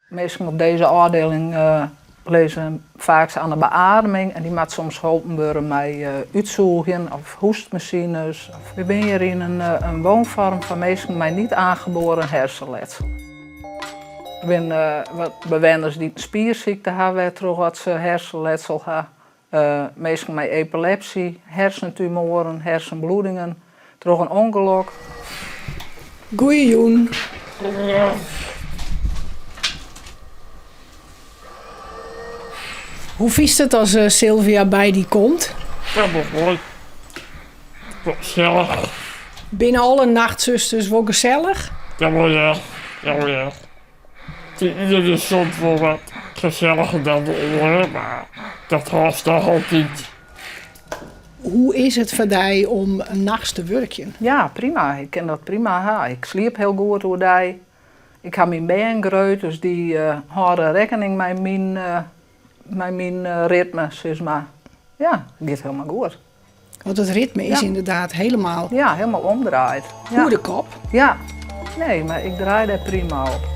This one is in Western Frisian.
Minsken op dizze ôfdieling lizze faaks oan de beademing en dy moat soms holpen wurde mei útsûgjen of hoestmasines. Wy binne hjir yn in woonfoarm foar minsken mei niet aangeboren hersenletsel. Der binne wat bewenners dy't in spiersykte ha wêrtroch at se hersenletsel ha. Minsken mei epilepsy, hersentumoaren, hersenbloedingen troch in ûngelok. Goeiejûn. Hoe fynst it as Sylvia by dy komt? Ja, wol moai. Gesellich. Binne alle nachtsusters wol gesellich? Jawol hear, jawol hear. De iene is soms wol wat geselliger dan de oare, mar dat hâldst toch altyd. Hoe is it foar dy om nachts te wurkjen? Ja, prima. Ik kin dat prima ha. Ik sliep hiel goed oerdei. Ik ha myn bern grut, dus dy hâlde rekkening mei myn, mei myn ritme, sis mar. Ja, it giet hielendal goed. Want it ritme is ynderdaad hielendal. Ja, hielendal omdraaid. Oer de kop. Ja, nee, mar ik draai dêr prima op.